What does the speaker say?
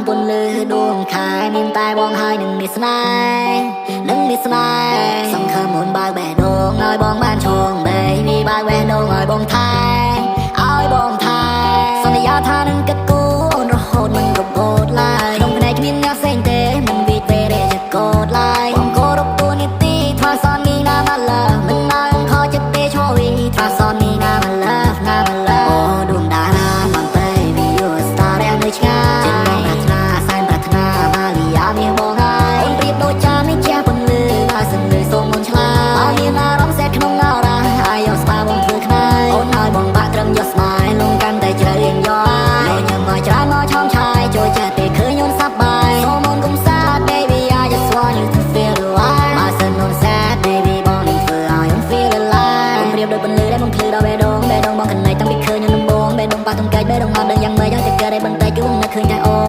ពន្លឺដួងខែមានតែបងហើយនឹងមានស្នេហ៍នឹងមានស្នេហ៍សង្ឃឹមមុនបើកបេះដូងឲ្យបងបានឈង baby បើកបេះដូងឲ្យបងថែឲ្យបងថែសន្យាថានឹងគិតគូរអូនរហូតមិនរបូតឡើយក្នុងភ្នែកគ្មានអ្នកផ្សេងទេមិនវីពេលទេជាកោតឡើយបងគោរពតួនាទីថ្វាសននេះណា my love មិនឲ្យអូនខកចិត្តទេឈរវីថ្វាសននេះណា my love ណា my love អូដួងតារា my baby, you a star ដែលនៅឆ្ងាយចិត្តបងប្រាថ្នាសែនប្រាថ្នាម៉ាលីយ៉ាមានបងហើយអូនប្រៀបដូចចាននេះជាពន្លឺហើយសន្លឺសូមអូនឆ្លើយបើមានអារម្មណ៍សេះក្នុងអរ៉ាអាយយកស្បាបងធ្វើខ្នើយអូនឲ្យបងបាក់ត្រឹមយកស្មាយលងកាន់តែជ្រៅរៀងយកយកញ៉ាំមកច្រើនមកឆោមឆាយចូលចិត្តពេលឃើញអូនសប្បាយសូមអូនកុំសាត baby, I just want you to feel the vibe បើសិនអូន sad, baby បងនឹងធ្វើឲ្យអូន feel alive អូនប្រៀបដូចពន្លឺដែលបងភ្លឺដល់បេះដូងបេះដូងបងកណៃតាំងពីឃើញអូនដំបងបេះដូងប៉ះទង្គិចបេះដូង